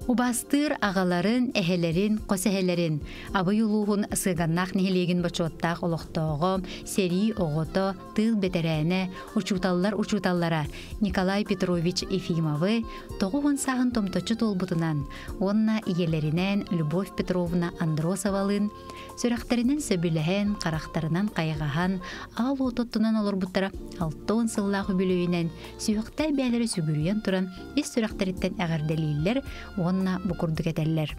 Убаастыыр аҕаларын, эһэлэрин, хос эһэлэрин, Абый улууһун Сыаганнаах нэһилиэгин бочуоттаах олохтооҕо, сэрии оҕото, тыыл бэтэрээнэ, учууталлар учууталлара Николай Петрович Ефимовы 90 сааһын томточчу туолбутунан уонна ийэлэринээн Любовь Петровна Андросовалыын сүрэхтэринэн сөбүлэһэн, харахтарынан хайҕаһан, аал уотуттунан олорбуттара 60 сыллаах үбүлүөйүнэн сүһүөхтэй бэйэлэрэ сүгүрүйэн туран ис сүрэхтэриттэн эҕэрдэлииллэр уонна бу курдук этэллэр.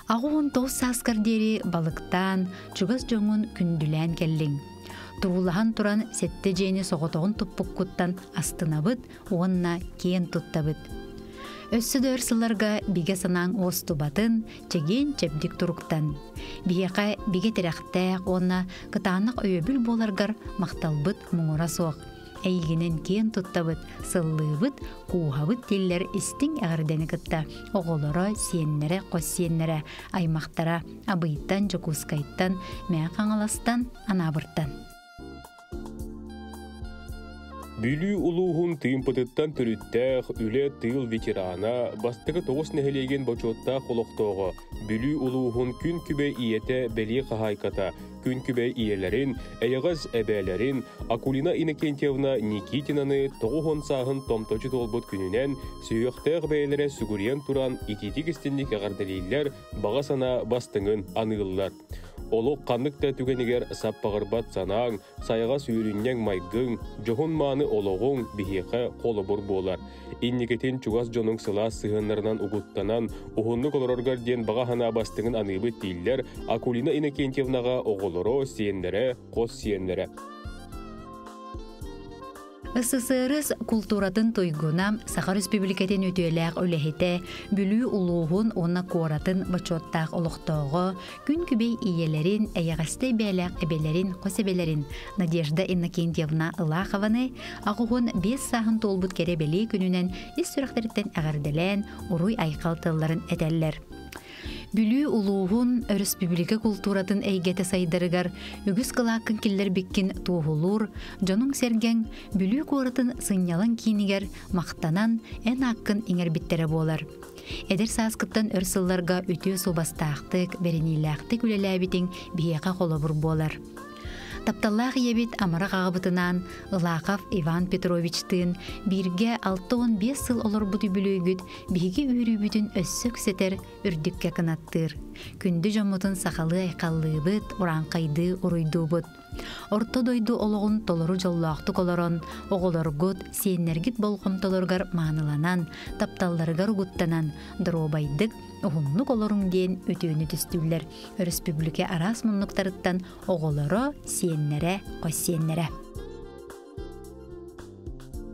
89 сааскар диэри балыктаан, чугас дьоҥҥун күндүлээн кэллиҥ. Туруулаһан туран сэттэ дьиэни соҕотоҕун туппуккуттан астынабыт уонна киэн туттабыт. Өссө да өр сылларга бигэ санааҥ уостубатын, чэгиэн-чэбдик туруктан. Биһиэхэ бигэ тирэхтээх уонна кытаанах өйөбүл буоларгар махталбыт муҥура суох. Эйигинэн киэн туттабыт, сыллыыбыт, кууһабыт дииллэр истиҥ эҕэрдэни кытта оҕолоро, сиэннэрэ, хос сиэннэрэ, аймахтара Абыйтан, Дьокуускайтан, Мэҥэ Хаҥаластан, Анаабыртан. Бүлүү улууһун Тыымпытыттан төрүттээх үлэ тыыл ветерана, бастакы Тоҕус нэһилиэгин бочуоттаах олохтооҕо, Бүлүү улууһун күн күбэй ийэтэ бэлиэ хаһаайката, күн күбэй ийэлэрин, эйэҕэс эбээлэрин Акулина Иннокентьевна Никитинаны 90 сааһын томточу туолбут күнүнэн сүһүөхтээх бэйэлэрэ сүгүрүйэн туран итиитик истинник эҕэрдэлииллэр, баҕа санаа бастыҥын аныыллар. Олох ханнык да түгэнигэр саппаҕырбат санааҥ, сайаҕас үөрүнньэҥ майгыҥ, дьоһун-мааны олоҕуҥ биһиэхэ холобур буолар. Инникитин чугас дьонуҥ сылаас сыһыаннарынан угуттанан, уһуннук олороргор диэн баҕа санаа бастыҥын аныыбыт дииллэр Акулина Иннокентьевнаҕа оҕолоро, сиэннэрэ, хос сиэннэрэ. СССР култууратын туйгуна, Саха Республикатын үтүөлээх үлэһитэ, Бүлүү улууһун уонна куоратын бочуоттаах олохтооҕо, күн күбэй ийэлэрин, эйэҕэстэй бэйэлээх эбэлэрин, хос эбэлэрин Надежда Иннокентьевна Ылахованы 85 сааһын туолбут кэрэ бэлиэ күнүнэн ис сүрэхтэриттэн эҕэрдэлээн, уруй-айхал тылларын этэллэр. Бүлүү улууһун өрөспүүбүлүкэ култууратын эйгэтэ сайдарыгар үгүс кылааккын киллэрбиккин туоһулуур, дьонуҥ-сэргэҥ Бүлүү куоратын сынньалаҥ киинигэр махтанан эн ааккын иҥэрбиттэрэ буолар. Эдэр сааскыттан өр сылларга үтүө суобастаахтык, бэриниилээхтик үлэлээбитиҥ биһиэхэ холобур буолар. Тапталлаах ийэбит амарах аҕабытынаан Ылахов Иван Петровичтыын бииргэ 65 сыл олорбут үбүлүөйгүт биһиги үөрүүбүтүн өссө үксэтэр, үрдүккэ кынаттыыр. Күндү дьоммутун сахалыы айхаллыыбыт, урааҥхайдыы уруйдуубут. Орто дойду олоҕун толору дьоллоохтук олорон, оҕолоргут, сиэннэргит болҕомтолоругар мааныланан, тапталларыгар угуттанан, доруобайдык, уһуннук олоруҥ диэн үтүөнү түстүүллэр. Өрөспүүбүлүкэ араас муннуктарыттан оҕолоро, сиэннэрэ, хос сиэннэрэ.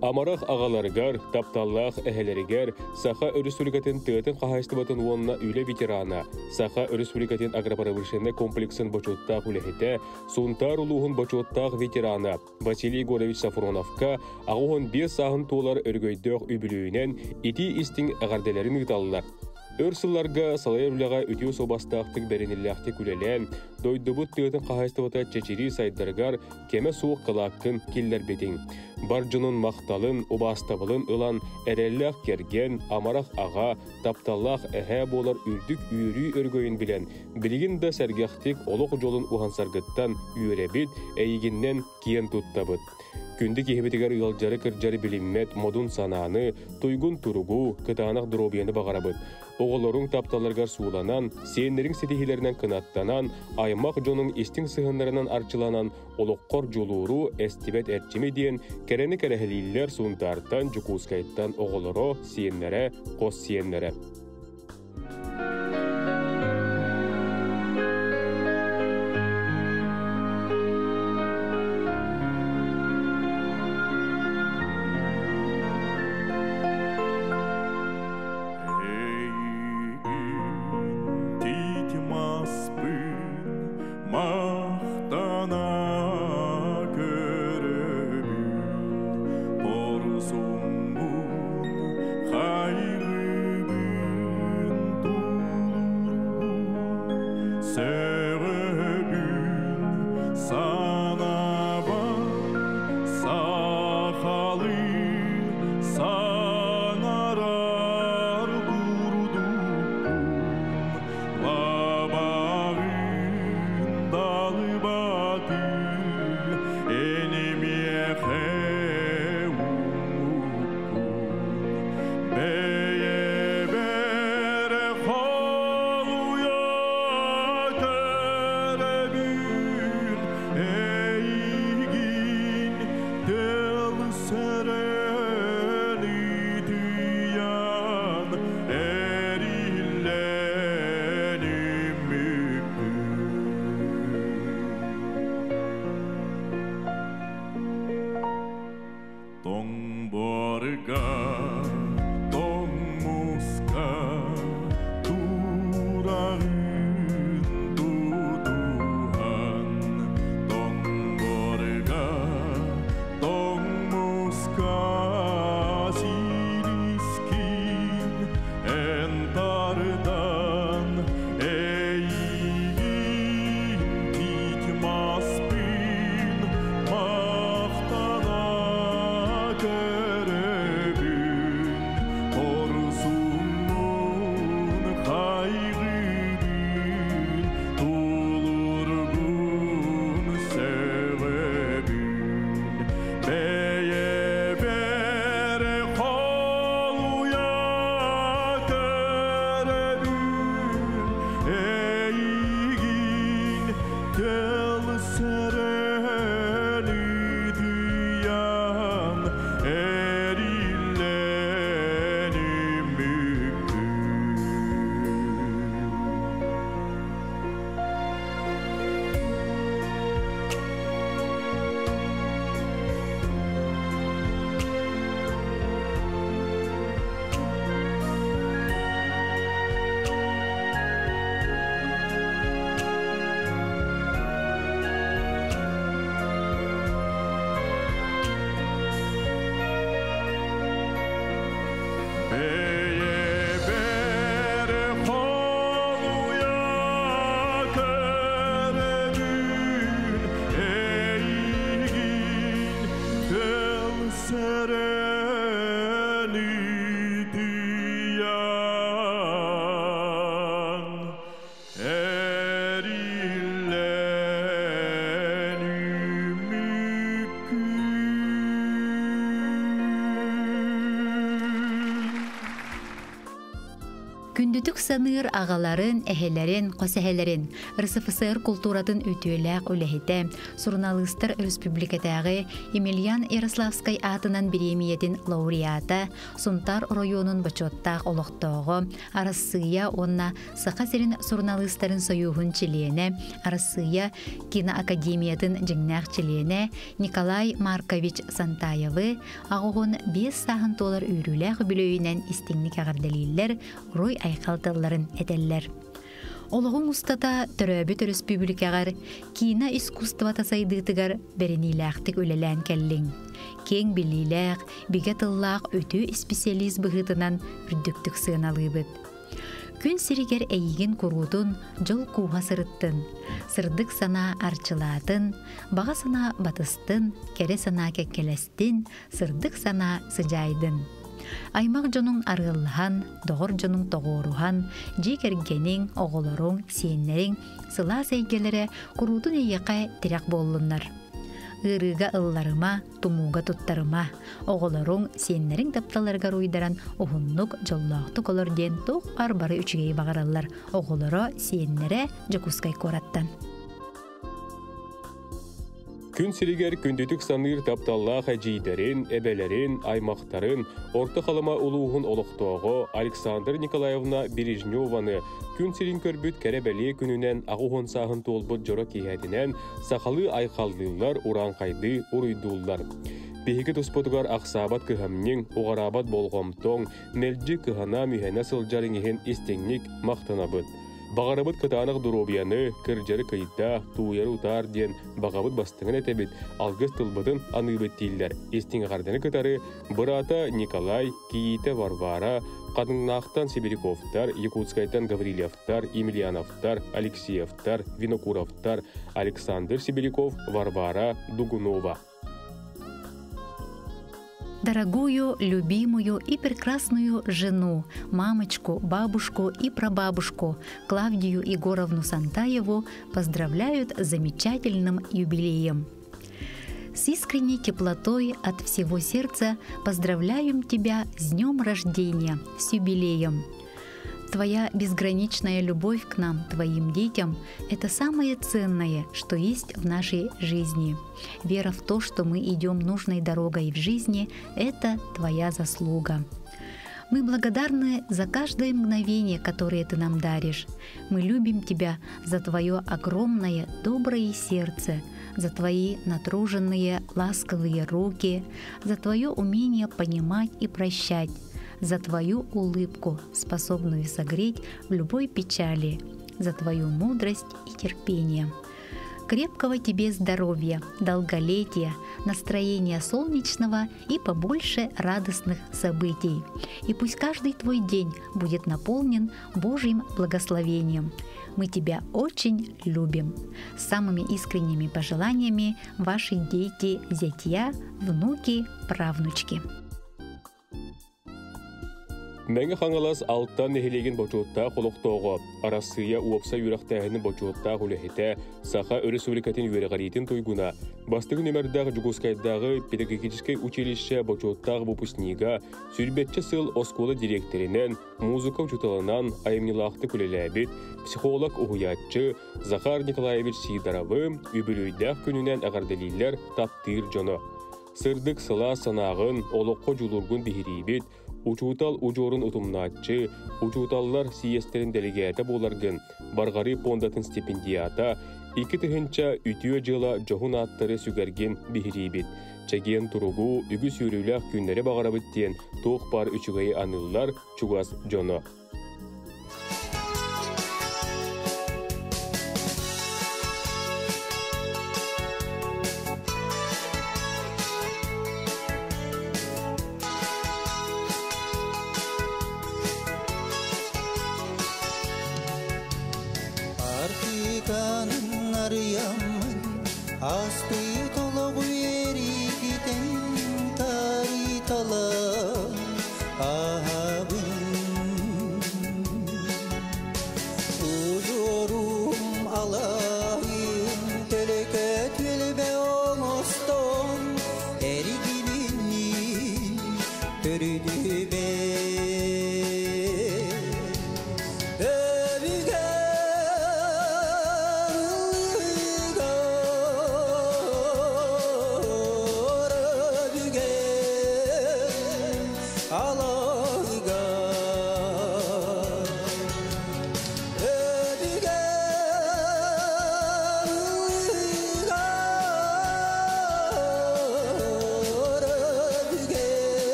Амарах аҕаларыгар, тапталлаах эһэлэригэр Саха Өрөспүүбүлүкэтин тыатын хаһаайыстыбатын уонна үлэ ветерана, Саха Өрөспүүбүлүкэтин агропромышленнай комплексын бочуоттаах үлэһитэ, Сунтаар улууһун бочуоттаах ветерана Василий Егорович Сафроновка 85 сааһын туолар өрөгөйдөөх үбүлүөйүнэн итии-истиҥ эҕэрдэлэрин ыыталлар. Өр сылларга салайар үлэҕэ үтүө суобастаахтык бэриниллээхтик үлэлээн, дойдубут тыатын хаһаайыстыбата чэчирии сайдарыгар кэмэ суох кылааккын киллэрбитиҥ. Бар дьонун махталын, убаастабылын ылан, эрэллээх кэргэн, амарах аҕа, тапталлаах эһээ буолар үрдүк үөрүү өрөгөйүн билэн, билигин да сэргэхтик олох дьолун уһансаргыттан үөрэбит, эйигиннэн киэн туттабыт. Күндү киһибитигэр ыалдьары-кырдьары билиммэт модун санааны, туйгун туругу, кытаанах доруобуйаны баҕарабыт. Оҕолоруҥ тапталларыгар сууланан, сиэннэриҥ ситиһиилэринэн кынаттанан, аймах дьонуҥ истиҥ сыһыаннарынан арчыланан, олоххор дьулууру, эстибэт эрчими диэн кэрэни кэрэһэлииллэр Сунтаартан, Дьокуускайтан оҕолоро, сиэннэрэ, хос сиэннэрэ. Махтана көрөбүн порсуммун хайгыбын. Күндүтүк саныыр аҕаларын, эһэлэрин, хос эһэлэрин, РСФСР култууратын үтүөлээх үлэһитэ, суруналыыстар өрөспүүбүлүкэтээҕи Емельян Ярославскай аатынан бириэмийэтин лауреата, Сунтаар оройуонун бочуоттаах олохтооҕо, Арассыыйа уонна Саха сирин суруналыыстарын сойууһун чилиэнэ, Арассыыйа киноакадемиятын дьиҥнээх чилиэнэ Николай Маркович Сантаевы 85 сааһын туолар үөрүүлээх үбүлүөйүнэн истиҥник эҕэрдэлииллэр, уруй-айхал тылларын этэллэр. Олоҕуҥ устата төрөөбүт өрөспүүбүлүкэҕэр киинэ искусствота сайдыытыгар бэриниилээхтик үлэлээн кэллиҥ. Киэҥ билиилээх, бигэ тыллаах үтүө исписэлиис быһыытынан үрдүктүк сыаналыыбыт. Күн сиригэр эйигин куруутун дьол кууһа сырыттын, сырдык санаа арчылаатын, баҕа санаа батыстын, кэрэ санаа кэккэлэстин, сырдык санаа сыдьаайдын. Аймах дьонуҥ арыаллаһан, доҕор дьонуҥ тоҕуоруһан, дьиэ кэргэниҥ, оҕолоруҥ, сиэннэриҥ сылаас эйгэлэрэ куруутун эйиэхэ тирэх буоллуннар. Ыарыыга ылларыма, тумууга туттарыма, оҕолоруҥ, сиэннэриҥ тапталларыгар уйдаран уһуннук, дьоллоохтук олор диэн туох баар бары үчүгэйи баҕараллар оҕолоро, сиэннэрэ Дьокуускай куораттан. Күн сиригэр күндүтүк саныыр тапталлаах эдьиийдэрин, эбэлэрин, аймахтарын, Орто Халыма улууһун олохтооҕо Александра Николаевна Бережневаны күн сирин көрбүт кэрэ-бэлиэ күнүнэн 80 сааһын туолбут дьоро киэһэтинэн сахалыы айхаллыыллар, урааҥхайдыы уруйдууллар. Биһиги туспутугар ахсаабат кыһамньыҥ, уҕараабат болҕомтоҥ, мэлдьи кыһана-мүһэнэ сылдьарыҥ иһин истиҥник махтанабыт. Баҕарабыт кытаанах доруобуйаны, кырдьары кыйда, тууйары утаар диэн баҕабыт бастыҥын этэбит, алгыс тылбытын аныыбыт дииллэр. Истиҥ эҕэрдэни кытары быраата Николай, кийиитэ Варвара, Хатыҥнаахтан Сибиряковтар, Якутскайтан Гаврильевтар, Емельяновтар, Алексеевтар, Винокуровтар, Александр Сибиряков, Варвара Дугунова. Дорогую, любимую и прекрасную жену, мамочку, бабушку и прабабушку Клавдию Егоровну Сантаеву поздравляют с замечательным юбилеем. С искренней теплотой от всего сердца поздравляем тебя с днем рождения, с юбилеем. Твоя безграничная любовь к нам, твоим детям, это самое ценное, что есть в нашей жизни. Вера в то, что мы идем нужной дорогой в жизни, это твоя заслуга. Мы благодарны за каждое мгновение, которое ты нам даришь. Мы любим тебя за твое огромное доброе сердце, за твои натруженные ласковые руки, за твое умение понимать и прощать, за твою улыбку, способную согреть в любой печали, за твою мудрость и терпение. Крепкого тебе здоровья, долголетия, настроения солнечного и побольше радостных событий. И пусть каждый твой день будет наполнен Божьим благословением. Мы тебя очень любим. С самыми искренними пожеланиями ваши дети, зятья, внуки, правнучки. Мэҥэ Хаҥалас Алтан нэһилиэгин бочуоттаах олохтооҕо, Арассыыйа уопсай үөрэхтээһинин бочуоттаах үлэһитэ, Саха Өрөспүүбүлүкэтин үөрэҕириитин туйгуна, бастакы нүмердээх Дьокуускайдааҕы педагогическай училище бочуоттаах выпускнига, сүүрбэччэ сыл оскуола дириэктэринэн, музыка учууталынан айымньылаахтык үлэлээбит психолог-уһуйааччы Захар Николаевич Сидоровы үбүлүөйдээх күнүнэн эҕэрдэлииллэр таптыыр дьоно. Сырдык сылаас санааҕын, олоххо дьулуургун биһириибит, Учуутал удьуорун утумнааччы, учууталлар сийиэстэрин дэлэгээтэ буоларгын, Барҕарыы пуондатын стипендиата, 2000 үтүө дьыала дьоһун ааттары сүгэргин биһириибит. Чэгиэн туругу, үгүс үөрүүлээх күннэри баҕарабыт диэн туох баар үчүгэйи аныыллар чугас дьоно. Артыканын арыйаммын, астыт олоҕу эрикитен таритала аһабын. Ужорум алайын телеке түлбе оҥостон эригилинни төрүдүбэ.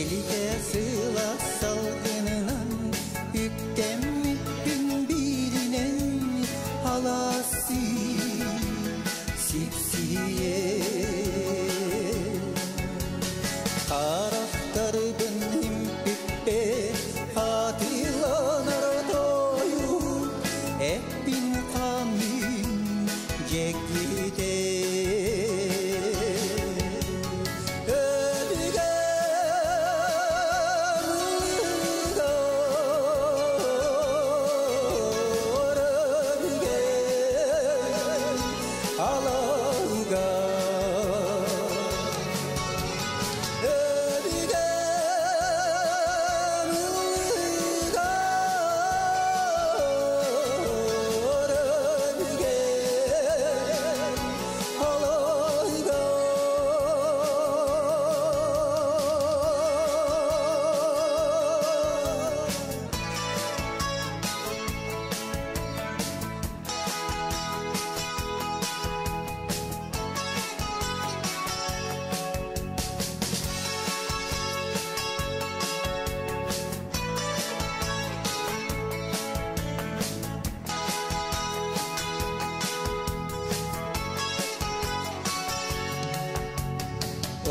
Элитэ сылаас салгынынан үктэммиппин бииринэн алаасыы сипсийэ Харахтарбын импиппэр хатыланар тойук эппин хааммын дьэккитэ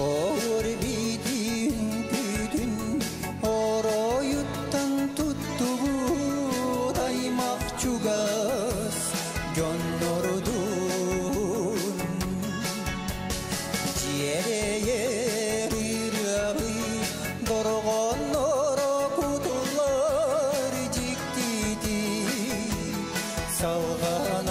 Ор битин күтүн оройуттан туттубут аймак чугас дьоннордун Дьиэрэйэр ырыабы дорҕонноро кутуллар дьиктити салҕанар.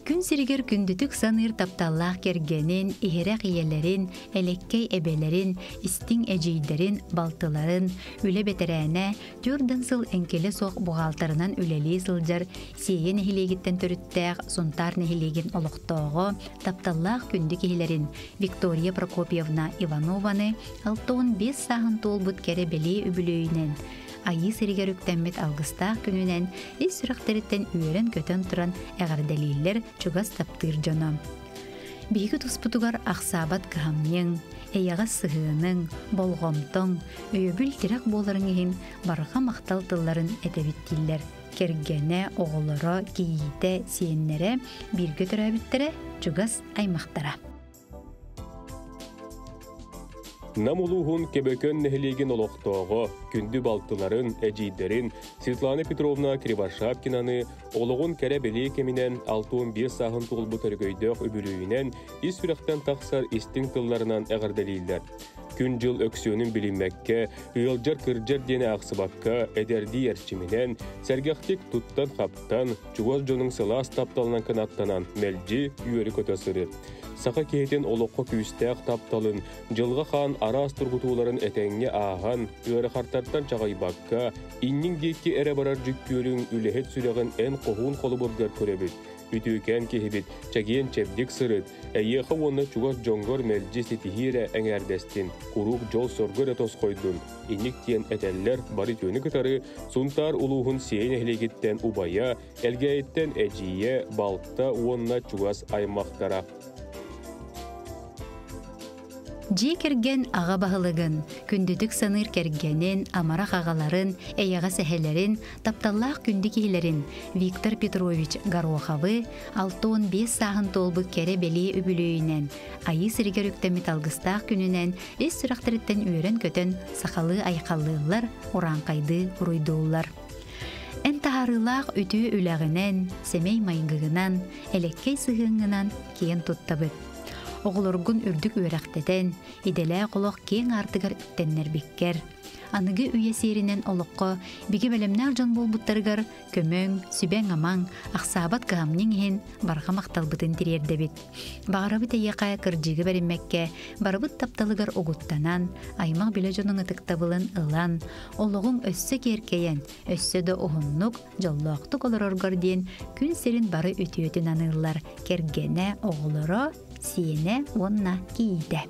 Күн сиригэр күндүтүк саныыр тапталлаах кэргэнин, иһирэх ийэлэрин, элэккэй эбэлэрин, истиҥ эдьиийдэрин, балтыларын, үлэ бэтэрээнэ, түөрт сыл эҥкилэ суох буҕаалтарынан үлэлии сылдьар Сиэйэ нэһилиэгиттэн төрүттээх Сунтаар нэһилиэгин олохтооҕо, тапталлаах күндү киһилэрин Виктория Прокопьевна Иванованы 65 сааһын туолбут кэрэ бэлиэ үбүлүөйүнэн Айыы сиригэр үктэммит алгыстаах күнүнэн ис сүрэхтэриттэн үөрэн-көтөн туран эҕэрдэлииллэр чугас таптыыр дьоно. Биһиги туспутугар ахсаабат кыһамньыҥ, эйэҕэс сыһыаныҥ, болҕомтоҥ, өйөбүл-тирэх буоларыҥ иһин барҕа махтал тылларын этэбит дииллэр. Кэргэнэ, оҕолоро, кийиитэ, сиэннэрэ, бииргэ төрөөбүттэрэ, чугас аймахтара. Нам улууһун Кебөкөн нэһилиэгин олохтооҕо, күндү балтыларын, эдьиийдэрин Светлана Петровна Кривошапкинаны олоҕун кэрэ-бэлиэ кэминэн 65 сааһын туолбут өрөгөйдөөх үбүлүөйүнэн ис сүрэхтэн тахсар истиҥ тылларынан эҕэрдэлииллэр. Күн-дьыл өксүөнүн билиммэккэ, ыалдьар-кырдьар диэни аахсыбакка, эдэрдии эрчиминэн, сэргэхтик туттан-хаптан, чугас дьонуҥ сылаас тапталынан кынаттанан мэлдьи үөрэ-көтө сырыт. Саха киһитин олоххо күүстээх тапталын, дьылҕа хаан араас тургутууларын этэҥҥэ ааһан, ыарахаттартан чаҕыйбакка, инниҥ диэки эрэ барар дьүккүөрүҥ үлэһит сүрэҕин эн хоһуун холобургар көрөбүт. Үтүөкээн киһибит, чэгиэн-чэбдик сырыт, эйиэхэ уонна чугас дьоҥҥор мэлдьи ситиһии эрэ эҥээрдэстин, куруук дьол-соргу эрэ тосхойдун, инник диэн этэллэр бары үтүөнү кытары Сунтаар улууһун Сиэй нэһилиэгиттэн убайа, Элгээйиттэн эдьиийэ, балта уонна чугас аймахтара. Дьиэ кэргэн аҕа баһылыгын, күндүтүк саныыр кэргэнин, амарах аҕаларын, эйэҕэс эһэлэрин, тапталлаах күндү киһилэрин Виктор Петрович Гороховы 65 сааһын туолбут кэрэ-бэлиэ үбүлүөйүнэн, Айыы сиригэр үктэммит алгыстаах күнүнэн ис сүрэхтэриттэн үөрэн-көтөн сахалыы айхаллыыллар, урааҥхайдыы уруйдууллар. Эн таһаарыылаах үтүө үлэҕинэн, сэмэй майгыгынан, элэккэй сыһыаҥҥынан киэн туттабыт. Оҕолоргун үрдүк үөрэхтэтэн, идэлээх олох киэҥ аартыгар үктэннэрбиккэр, аныгы үйэ сиэринэн олоххо бигэ бэлэмнээх дьон буолбуттарыгар көмөҥ, сүбэҥ-амаҥ, ахсаабат кыһамньыҥ иһин барҕа махталбытын тириэрдэбит. Баҕарабыт эйиэхэ кырдьыгы бэриммэккэ, барыбыт тапталыгар угуттанан, аймах-билэ дьонуҥ ытыктабылын ылан, олоҕуҥ өссө киэркэйэн, өссө да уһуннук, дьоллоохтук олороргор диэн күн сирин бары үтүөтүн аныыллар кэргэнэ, оҕолоро, сиэнэ уонна кийиитэ.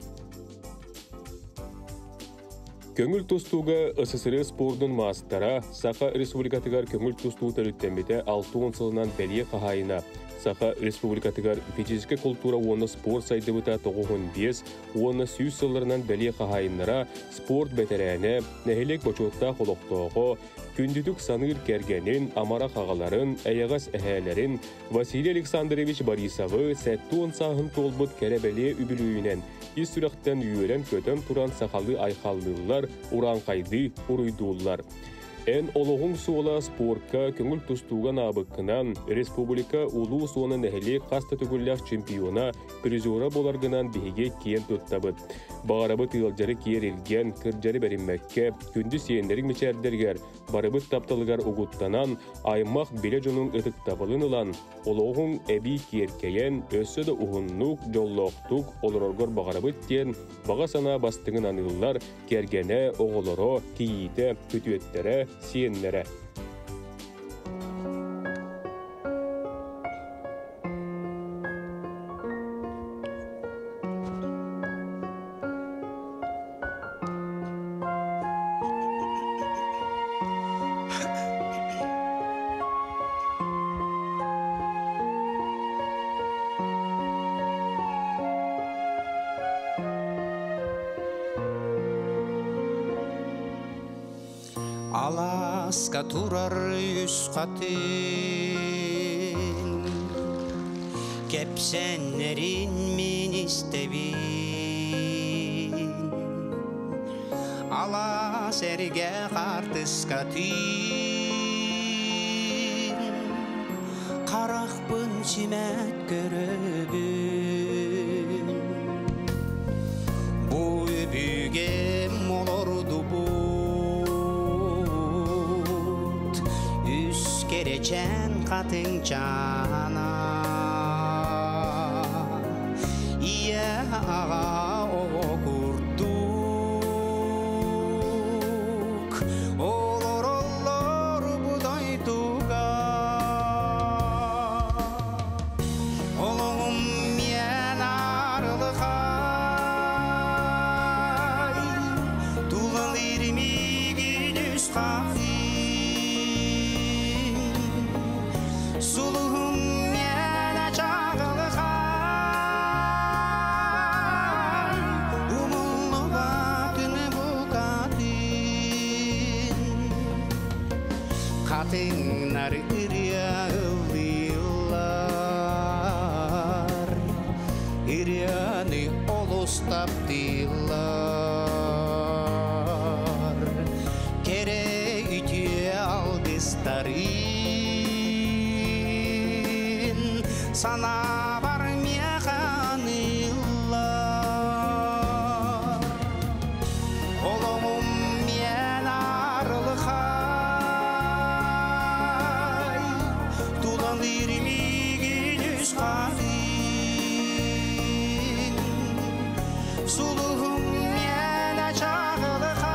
Көҥүл тустууга СССР спордун маастара, Саха Республикатыгар көҥүл тустуу төрүттэммитэ 60 сылынан бэлиэ хаһаайына, Саха Республикатыгар физическэй култуура уонна спорт сайдыбыта 95 уонна 100 сылларынан бэлиэ хаһаайыннара, спорт бэтэрээнэ, нэһилиэк бочуоттаах олохтооҕо, күндүтүк саныыр кэргэнин, амарах аҕаларын, эйэҕэс эһээлэрин Василий Александрович Борисовы 70 сааһын туолбут кэрэ-бэлиэ үбүлүөйүнэн ис сүрэхтэн үөрэн-көтөн туран сахалыы айхаллыыллар, урааҥхайдыы уруйдууллар. Эн олоҕуҥ суола спорка, көҥүл тустууга анаабыккынан, республика, улуус уонна нэһилиэк хас да төгүллээх чемпиона, призера буоларгынан биһиги киэн туттабыт. Баҕарабыт ыалдьары киэр илгэн, кырдьары бэриммэккэ, күндү сиэннэриҥ мичээрдэригэр, барыбыт тапталыгар угуттанан, аймах билэ дьонуҥ ытыктабылын ылан, олоҕуҥ эбии киэркэйэн, өссө да уһуннук, дьоллоохтук олороргор баҕарабыт диэн баҕа санаа бастыҥын аныыллар кэргэнэ, оҕолоро, кийиитэ, күтүөттэрэ, сиэннэрэ. Алааска турар үс хатыҥ Кэпсэннэрин мин истэбин Алаас эргэ хаартыскатын Харахпын симэт көрөбүн Бу өбүгэм олордубут Үс кэрэчээн хатыҥчаана Ийэ аҕа оҕо курдук Олороллор бу дойдуга Олоҕум миэн арылхай Тулалыыр миигин үс хахын Сулуһум миэнэ чаҕылхай Умуллубатын букатын Хатыҥнар ырыа ыллыыллар Ырыаны олус таптыыллар Кэрэ үтүө алгыстарын Санаабар миэхэ аныыллар Олоҕум миэн арылхай Тулалыыр миигин үс хатыҥ Сулуһум миэнэ чаҕылхай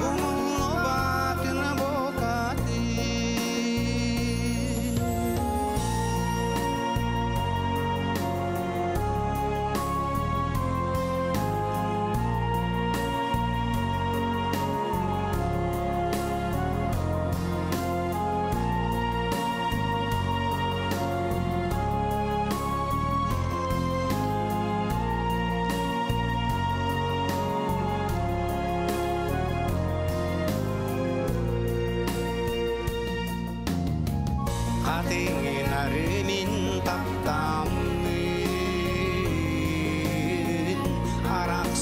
Умуллубатын букатын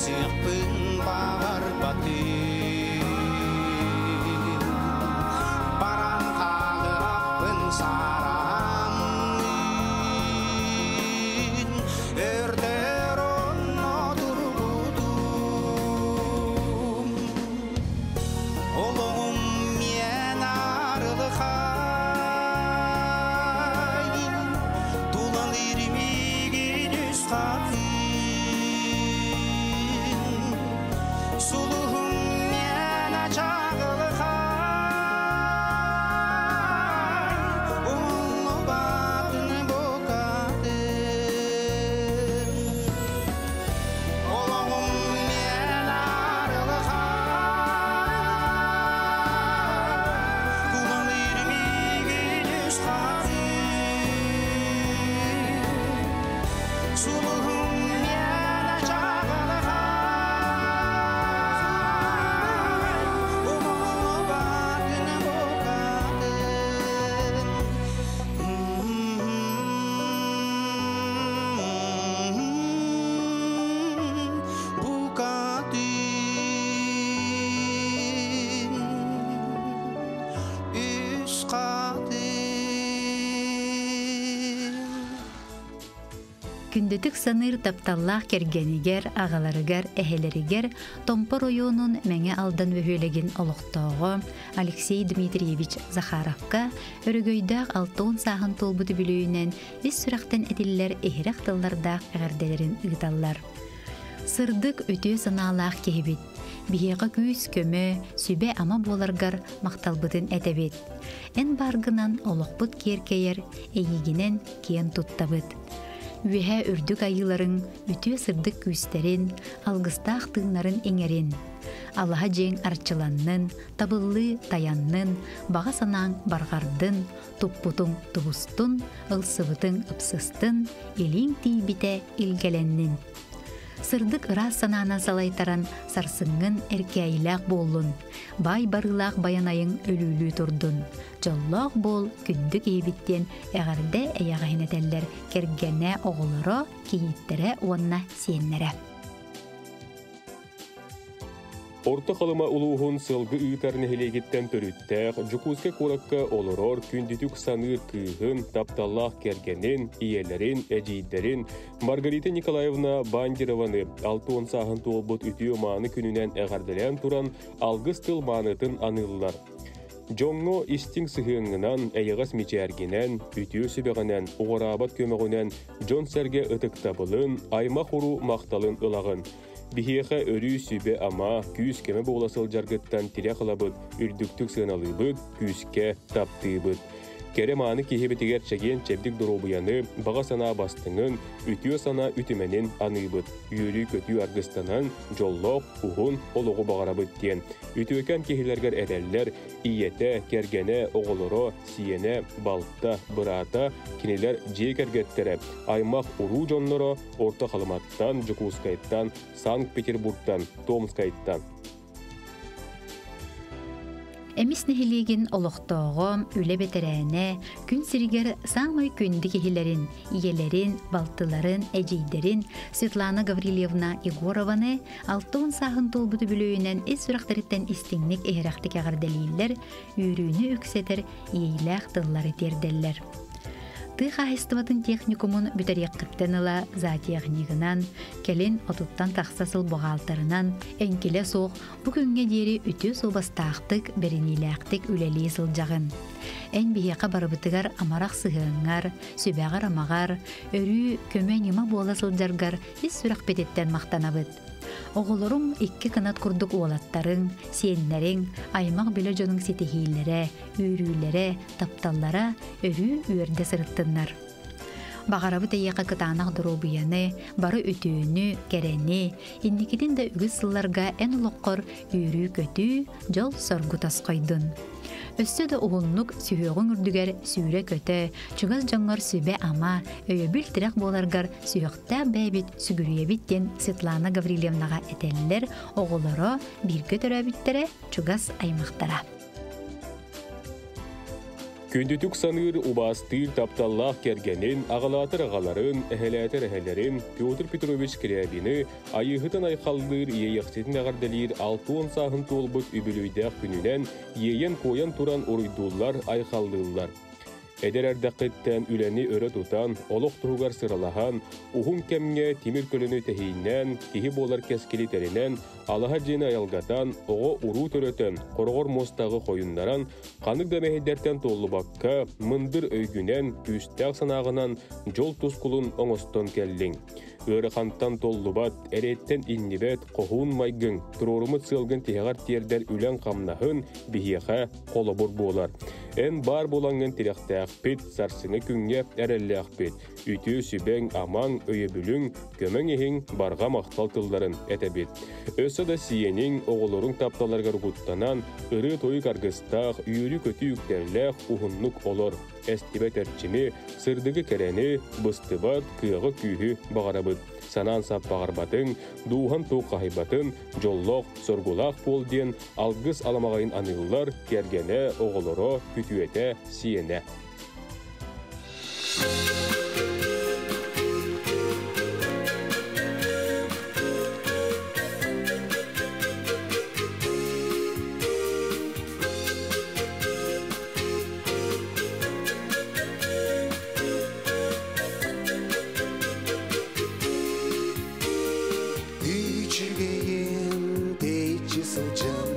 Арахсыахпын баҕарбатым Баран хаалыахпын саарааммын Өртөр онно турбутум Олоҕум миэн арылхай Тулалыыр миигин үс хатыҥ Сулуһум миэн ачаҕылхай Умнулбатын букатын Олоҕум миэн арылхай Тулалыыр миигин үс хатыҥ Сулуһум миэн ачаҕылхай Умнулбатын букатын Букатын үс хатыҥ Күндүтүк саныыр тапталлаах кэргэнигэр, аҕаларыгар, эһэлэригэр Томпо оройуонун Мэҥэ Алдан бөһүөлэгин олохтооҕо Алексей Дмитриевич Захаровка өрөгөйдөөх 60 сааһын туолбут үбүлүөйүнэн ис сүрэхтэн этиллэр иһирэх тыллардаах эҕэрдэлэрин ыыталлар. Сырдык, үтүө санаалаах киһибит. Биһиэхэ күүс-көмө, сүбэ-ама буоларгар махталбытын этэбит. Эн бааргынан олохпут киэркэйэр, эйигинэн киэн туттабыт. Үөһэ үрдүк айыыларыҥ үтүө сырдык күүстэрин, алгыстаах тыыннарын иҥэрин. Алаһа дьиэҥ арчыланнын, табыллыы таяннын, баҕа санааҥ барҕардын, туппутуҥ тубустун, ылсыбытыҥ ыпсыстын, илииҥ тиийбитэ илгэлэннин. Сырдык ыраас санаанан салайтаран сарсыҥҥын эркээйилээх буоллун, баай барыылаах байанайыҥ өлүүлүү турдун, дьоллоох буол күндү киһибит диэн эҕэрдэ эйэҕэһин этэллэр кэргэнэ, оҕолоро, кийииттэрэ уонна сиэннэрэ. Орто Халыма улууһун Сылгы Ыытар нэһилиэгиттэн төрүттээх Дьокуускай куоракка олорор күндүтүк саныыр кыыһын, тапталлаах кэргэнин, ийэлэрин, эдьиийдэрин Маргарита Николаевна Бандерованы 60 сааһын туолбут үтүө мааны күнүнэн эҕэрдэлээн туран алгыс тыл маанытын аныыллар. Дьоҥҥо истиҥ сыһыаҥҥынан, эйэҕэс мичээргинэн, үтүө сүбэҕинэн, уҕараабат көмөҕүнэн дьон-сэргэ ытыктабылын, аймах-уруу махталын ылаҕын. Биһиэхэ өрүү сүбэ-ама, күүс-көмө буола сылдьаргыттан тирэх ылабыт, үрдүктүк сыаналыыбыт, күүскэ таптыыбыт. Кэрэ-мааны киһибитигэр чэгиэн-чэбдик доруобуйаны, баҕа санаа бастыҥын, үтүө санаа үтүмэнин аныыбыт. Үөрүү-көтүү аргыстанан, дьоллоох, уһун олоҕу баҕарабыт диэн үтүөкэн киһилэргэр эрэллэр, ийэтэ, кэргэнэ, оҕолоро, сиэнэ, балта, быраата, кинилэр дьиэ кэргэттэрэ, аймах уруу дьонноро Орто Халыматтан, Дьокуускайтан, Санкт-Петербургтан, Томскайтан. Эмис нэһилиэгин олохтооҕо, үлэ бэтэрээнэ, күн сиригэр саамай күндү киһилэрин, ийэлэрин, балтыларын, эдьиийдэрин Светлана Гаврильевна Егорованы 60 сааһын туолбут үбүлүөйүнэн ис сүрэхтэриттэн истиҥник иһирэхтик эҕэрдэлииллэр, үөрүүнү үксэтэр иэйиилээх тыллары тиэрдэллэр. Тыа хаһаайыстыбатын техникумун бүтэриэххиттэн ыла зоотехнигынан, кэлин отуттан тахса сыл буҕаалтарынан, эҥкилэ суох бу күҥҥэ диэри үтүө суобастаахтык, бэриниилээхтик үлэлии сылдьаҕын. Эн биһиэхэ барыбытыгар амарах сыһыаҥҥар, сүбэҕэр-амаҕар, өрүү көмө-ньыма буола сылдьаргар ис сүрэхпититтэн махтанабыт. Оҕолоруҥ икки кынат курдук уолаттарыҥ, сиэннэриҥ, аймах-билэ дьонуҥ ситиһиилэрэ, үөрүүлэрэ, тапталлара өрүү үөрдэ сырыттыннар. Баҕарабыт эйиэхэ кытаанах доруобуйаны, бары үтүөнү, кэрэни, инникитин да үгүс сылларга эн олоххор үөрүү-көтүү, дьол-соргу тосхойдун. Өссө да уһуннук сүһүөҕүҥ үрдүгэр сүүрэ-көтө, чугас дьоҥҥор сүбэ-ама, өйөбүл-тирэх буоларгар сүһүөхтээх бэйэбит сүгүрүйэбит диэн Светлана Гаврильевнаҕа этэллэр оҕолоро, бииргэ төрөөбүттэрэ, чугас аймахтара. Күндүтүк саныыр, убаастыыр тапталлаах кэргэнин, аҕалаатар аҕаларын, эһэлээтэр эһэлэрин Петр Петрович Скрябины Айыыһытын айхаллыыр, иэйэхситин эҕэрдэлиир 60 сааһын туолбут үбүлүөйдээх күнүнэн иэйэн-куойан туран уруйдууллар, айхаллыыллар. Эдэр эрдэххиттэн үлэни өрө тутан, олох туһугар сыралаһан, уһун кэмҥэ тимир көлөнү тэһииннээн, киһи буолар кэскили тэринэн, алаһа дьиэни айылгатан, оҕо-уруу төрөтөн, хороҕор муостааҕы хойуннаран, ханнык да мэһэйдэртэн туоллубакка, мындыр өйгүнэн, күүстээх санааҕынан дьол тускулун оҥостон кэллиҥ. Ыарахантан толлубат, эрэйтэн иҥнибэт хоһуун майгыҥ, туруоруммут сыалгын тиһэҕэр тиэрдэр үлэҥ-хамнаһын биһиэхэ холобур буолар. Эн баар буолаҥҥын тирэхтээхпит, сарсыҥҥы күҥҥэ эрэллээхпит. Үтүө сүбэҥ, амаҥ, өйөбүлүҥ, көмөҥ иһин барҕа махтал тылларын этэбит. Өссө да сиэниҥ, оҕолоруҥ тапталларыгар угуттанан, ырыа-тойук аргыстаах, үөрүү-көтүү үктэллээх уһуннук олор. Эстибэт эрчими, сырдыгы-кэрэни, быстыбат кыаҕы-күүһү баҕарабыт. Санаан саппаҕырбатыҥ, дууһан туоххаһыйбатын, дьоллоох, соргулаах буол диэн алгыс аламаҕайын аныыллар кэргэнэ, оҕолоро, күтүөтэ, сиэнэ. Үчүгэйин тэйиччи сылдьан,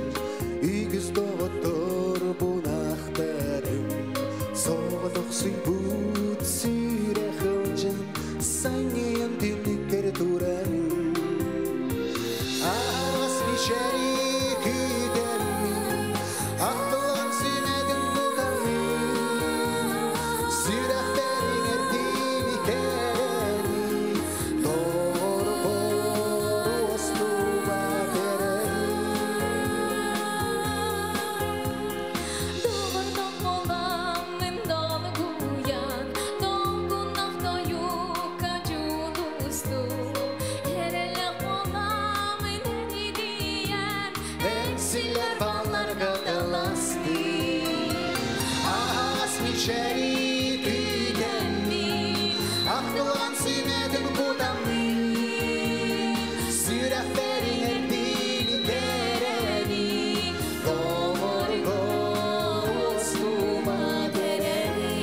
үгүс доҕотторбун ахтарым. Соҕотохсуйбут сүрэх ылдьан, санньыйан түннүккэр турарым. Аһаҕас мичээри күүтэммин, ахтылан сүмэтин кутаммын. Сүрэхтэриҥ эрдиини кэрэни, доҕорбор уостубат эрэни. Доҕордоох буоламмын долгуйан, долгуннах тойукка дьулустум. Эрэллээх буоламмын энидийэн, Эҥсиллэр балларга таластым. Аһаҕас мичээри күүтэммин, ахтылҕан сүмэтин кутаммын. Сүрэхтэриҥ эрдиини кэрэни, доҕорго уостубат эрэни.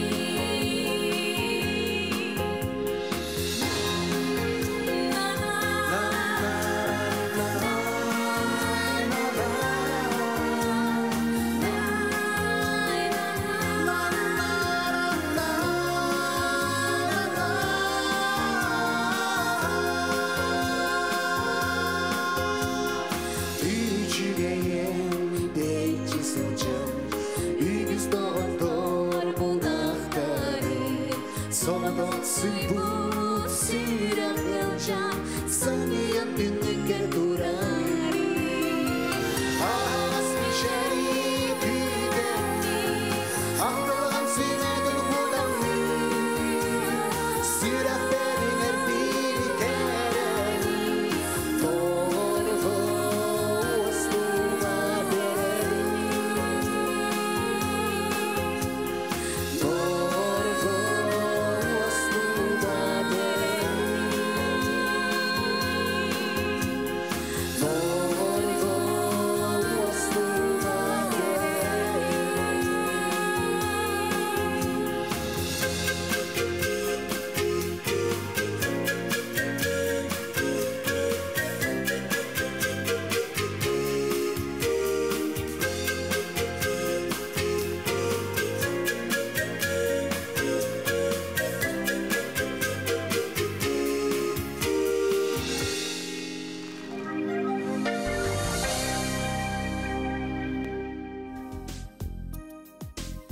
Үчүгэйин тэйиччи сылдьан, үгүс доҕотторбун ахтарым. Соҕотохсуйбут сүрэх ыалдьан, саныйан түннүккэр турарым. Аһаҕас мичээри күүтэммин, ахтылҕан сүмэтин кутаммын. Сүрэхтэриҥ эрдиини кэрэни, доҕорго уостубат эрэни. Доҕорго уостубат эрэни. Доҕорго уостубат эрэни.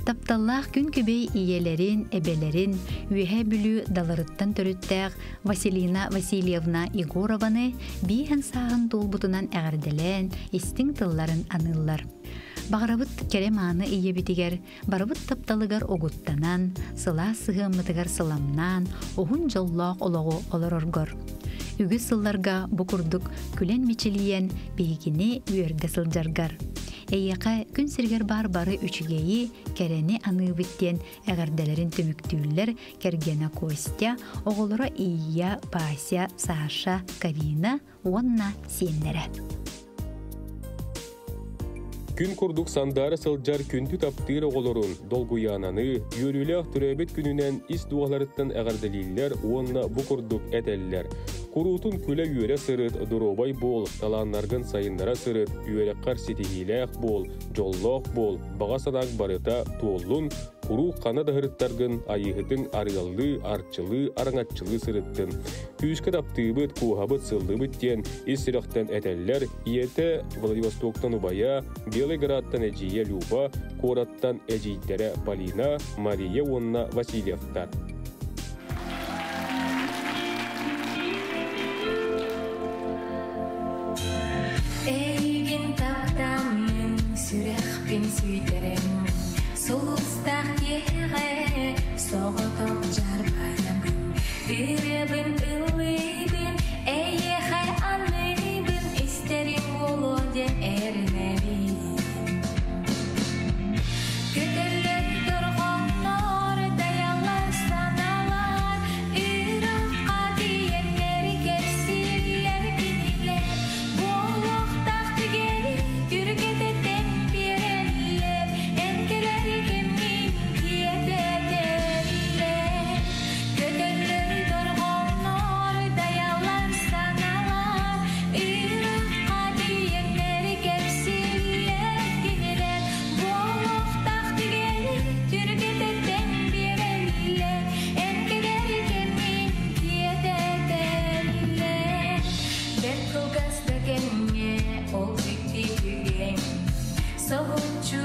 Тапталлаах күн күбэй ийэлэрин, эбэлэрин Үөһээ Бүлүү даларыттан төрүттээх Василина Васильевна Егорованы бииһэн сааһын туолбутунан эҕэрдэлээн, истиҥ тылларын аныыллар. Баҕарабыт кэрэ мааны ийэбитигэр, барыбыт тапталыгар угуттанан, сылаас сыһыаммытыгар сыламнаан, уһун дьоллоох олоҕу олороргор. Үгүс сылларга бу курдук күлэн мичилийэн биһигини үөрдэ сылдьаргар. Эйиэхэ күн сиригэр баар бары үчүгэйи, кэрэни аныыбыт диэн эҕэрдэлэрин түмүктүүллэр кэргэнэ Костя, оҕолоро Ия, Вася, Саша, Карина уонна сиэннэрэ. Күн курдук сандаара сылдьар күндү таптыыр оҕолорун долгуйаананы, үөрүүлээх төрөөбүт күнүнэн ис дууһаларыттан эҕэрдэлииллэр уонна бу курдук этэллэр. Куруутун күлэ-үөрэ сырыт, доруобай буол, талааннаргын сайыннара сырыт, үөрэххэр ситиһиилээх буол, дьоллоох буол, баҕа санааҥ барыта туоллун, куруук хана да сырыттаргын айыыһытыҥ арыаллыы, арчылыы, араҥаччылыы сырыттын. Күүскэ таптыыбыт, куоһабыт, сыллыбыт диэн ис сүрэхтэн этэллэр ийэтэ Владивостоктан убайа, Белый Градтан эдьиийэ Люба, куораттан эдьиийдэрэ Полина, Мария уонна Васильевтар. Эйигин таптаммын, сүрэхпин сүйдэрэммин, сулустаах киэһэҕэ соҕотох дьарбайаммын, ырыабын ыллыыбын, эйиэхэ аныыбын, истэриҥ буолуо диэн эрэнэбин. Көтөллөр дорҕооннор, дайаллар санаалар, ыраахха тиийэннэр кэпсииллэр кинилэр. Буолуохтаах түгэни түргэтэтэн биэрэллэр, эн кэлэр кэмҥин киэтэтэллэр. Көтөллөр дорҕооннор, дайаллар санаалар, ыраахха тиийэннэр кэпсииллэр кинилэр. Буолуохтаах түгэни түргэтэтэн биэрэллэр, эн кэлэр кэмҥин киэтэтэллэр. Бэрт кылгас да кэмҥэ ол дьикти түгэн соһуччу